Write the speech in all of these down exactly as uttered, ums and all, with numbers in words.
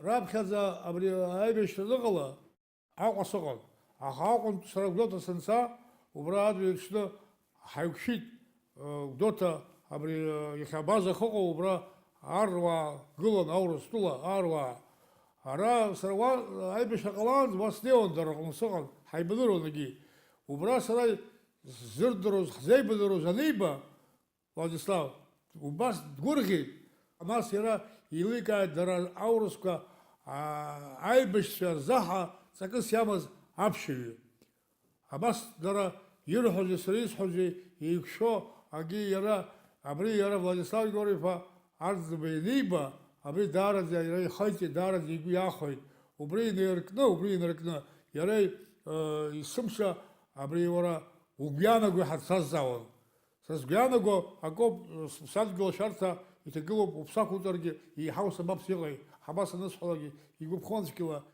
Раԥхьаӡа абри аибашьра аныҟала, Аҟәа сыҟан. Аха Аҟәантә сара Гәдоуҭа санца, убра адгьыл аҽны ҳаиқәшәеит, э, Гәдоуҭа, абри, э, иахьа абаза ахьыҟоу, убра аруаа гылан, аурыс тәыла аруаа. Ара сара уа, э, аибашьра ҟалаанӡа уа снеиуан дара рҟны сыҟан, ҳаибадыруан егьи. Убра сара сзырдыруаз, ҳзеибадыруаз аниба, Владислав убас дгәырӷьеит, нас иара еиликааит дара аурысқәа, аа, аибашьцәа рзаҳа ҵакыс иамаз аԥшьаҩы. Абас дара ирҳәози сара исҳәози еиқәшәо, агьи иара абри иара Владислав Георгиев-иԥа Арӡынба ианиба, абри даараӡа иара ихаиҵеит, даараӡа игәы иахәеит. Убри инаркны, убри инаркны, иара, э, есымша абри уара угәы иаанагои ҳәа дсазҵаауан. Са сгәы иаанаго акоуп, сыԥсадгьыл ашәарҭа иҭагылоуп, уԥсы ақәуҵаргьы еиҳау сабаԥс иҟеи, ҳабас анысҳәалакгьы, игәаԥхон цәгьала.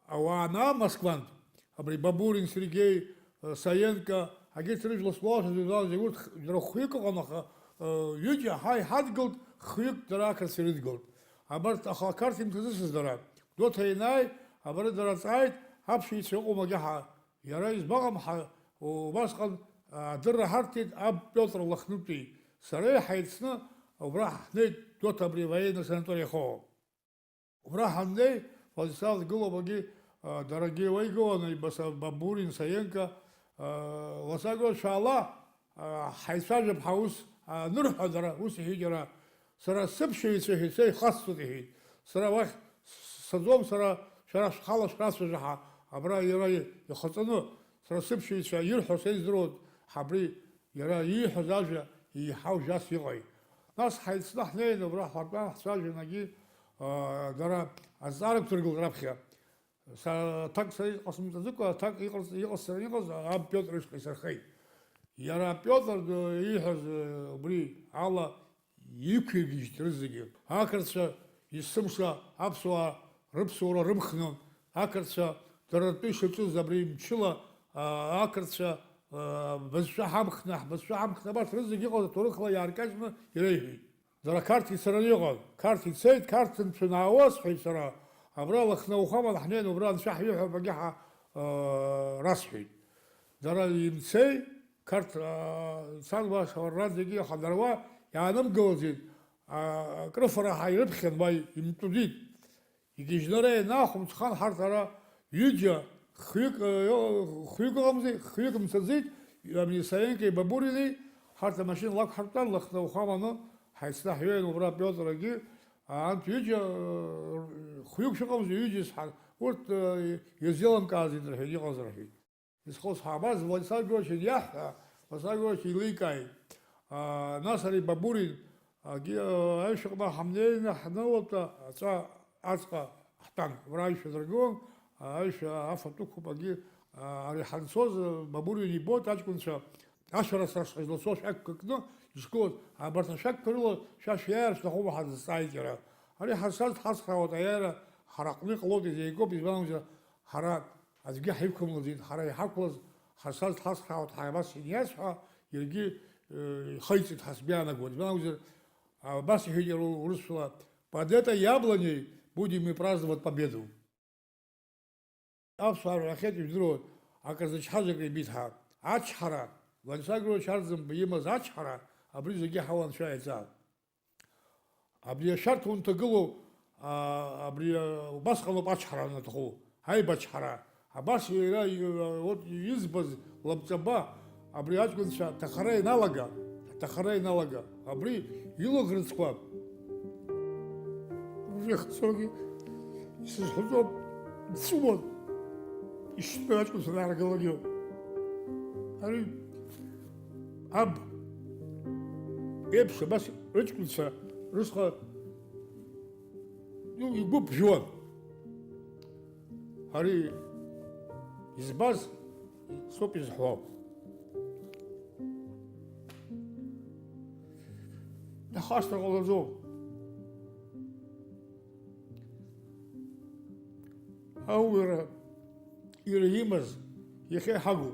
Ауаа анаа Москвантә, абри Бабурин Сергеи, Саенко, егьырҭ рыжәла сгәалашәоит, урҭ х-, џьара хәҩык ыҟан, аха, ҩыџьа ҳа иҳадгылт, хҩык дара ақырҭцәа ирыдгылт. Абарҭ, аха ақарҭ имҭазыцыз дара. Гәдоуҭа ианааи, абра дара ҵааит, аԥсуа ицәа ыҟоума ҳәа. Иара избаҟам ҳа, убасҟан адырра ҳарҭеит аб Пиотр Лыхнытәи сареи ҳаицны убра ҳнеит, Гәдоуҭа абри военный санаториа ахьыҟоу. Убра ҳаннеи, Владислав дгылоуп, егьи, а, дарагьы уа игылан, Баса-, Бабурин, Саенко, а, Владислав Георгиевич, шәаала, а, ҳаицәажәап ҳәа ус анырҳәа, дара ус иҳәеит иара. Сара сыԥшьаҩцәа ҳәа исеихасҵоит, иҳәеит. Сара уахь сцаӡом, сара шәара шәхала шәрацәажәа ҳәа, абра иара ихаҵаны, сара сыԥшьаҩцәа ирҳәо са издыруан, ҳабри иара ииҳәаз ажәа еиҳау жәас иҟаи. Нас ҳаицны ҳнеин, абра ҳлатәан ҳцәажәан, егьи, аа, дара азҵаарақәа ргылт раԥхьа. Са аҭак са иҟасымҵаӡакәа, аҭак иҟарҵ-, иҟасҵараны иҟаз аб Пиотр ишҟа исырхеит. Иара Пиотр д-, ииҳәаз, э, убри ала иқәиргьежьит рызегьы. Ақырҭцәа есымша аԥсуаа рыԥсуара рымхны, ақырҭцәа дара ртәы ишаҿыз абри мчыла, а, ақырҭцәа, а, бызшәа ҳамхны, ҳбызшәа ҳамхны, абарҭ рызегьы иҟаз аҭоурыхла иааркьаҿны иреиҳәеит. Дара Қарҭ ицараны иҟан. Қарҭ ицеит, Қарҭ нцәа наауа, сҳәеит сара. Абра Лыхнауха амала ҳнеин, убра анцәа ҳиҳәап, егьи ҳа, а, расҳәеит. Дара имцеи, Қарҭ, а, цан уа, шаурра зегьы ахадаруа иаанымгылаӡеит, а, акрыфара ҳа ирыԥхьан, уа имтәыӡеит. Игьежьны ара ианаахәымҽхан, ҳарҭ ара ҩыџьа, хҩык, а, хҩык ыҟамзи, хҩык мцаӡеит, Амнисаенкеи Бабуринеи, ҳарҭ амашьына лақәҳартәан, Лыхнауха аманы ҳаицны ҳҩеин, убра Пиотргьы, а, анҭ ҩыџьа, а, хҩык шәыҟамзи, ҩыџьа исҳәан, урҭ, а, ирзеилымкааӡеит рҳәеит, иҟаз рҳәеит. Изхоз ҳабаз Владислав Георгиевич ианиаҳҳәа, Владислав Георгиевич еиликааит. Аа, нас ари Бабурин, агьи, аа, аишәаҟны ҳамнеины ҳнылатәа аҵәа аҵҟа ҳтәан. Уара аишәа дыргылан, аишәа афатә ықәуп, агьи, аа, ари ҳанцоз, Бабурин ибоит аҷкәынцәа ашәарыцара шҟа излацо ашәақьқәа кны ишгылоз, абарҭ ашәақьқәа рыла шәа шәиааир шәҭахума ҳәа дазҵааит иара. Ари ҳазшаз дҳацхраауеит, аиааира ҳара ҳҟны иҟалоит, изеигоуп, избан акәзар, ҳара Аӡәгьы ҳаиқәымлаӡеит, ҳара иҳақәлаз ҳазшаз дҳацхраауеит ҳәа абас иниасҳәа, иаргьы, э, ихеиҵеит ҳәа сгәы иаанагоит. Избан акәзар, абас иҳәеит иара урысшәала, «Под этой яблоней будем мы праздновать победу». Аԥсуаа рҳәахьеит, ижәдыруа, акыр зычҳаз акы ибеит ҳәа. Ачҳара, Владислав Григорьевич Арӡынба имаз ачҳара, абри зегьы ҳауа анцәа иаҵа. Абри ашәарҭа унҭагылоу, а, абри, а, убасҟаноуп ачҳара анаҭаху, аибачҳара. Абас иара, и-, вот, избаз лабҿаба, абри аҷкәынцәа аҭахара ианалага, аҭахара ианалага, абри илаӷырӡқәа, уи ихцогьы исызҳәаӡом, дҵәуон, ишьтәа аҷкәынцәа дааргалакгьы. Ари Аб еиԥш абас рыҷкәынцәа рышҟа, ну, игәы ԥжәон. Ари избаз соуп изҳәо. Дахасҵар ҟалаӡом. Ауаҩра иара имаз иахьа иҳагу.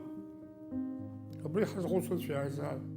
Абри ҳазхәыцуеит шәааиза.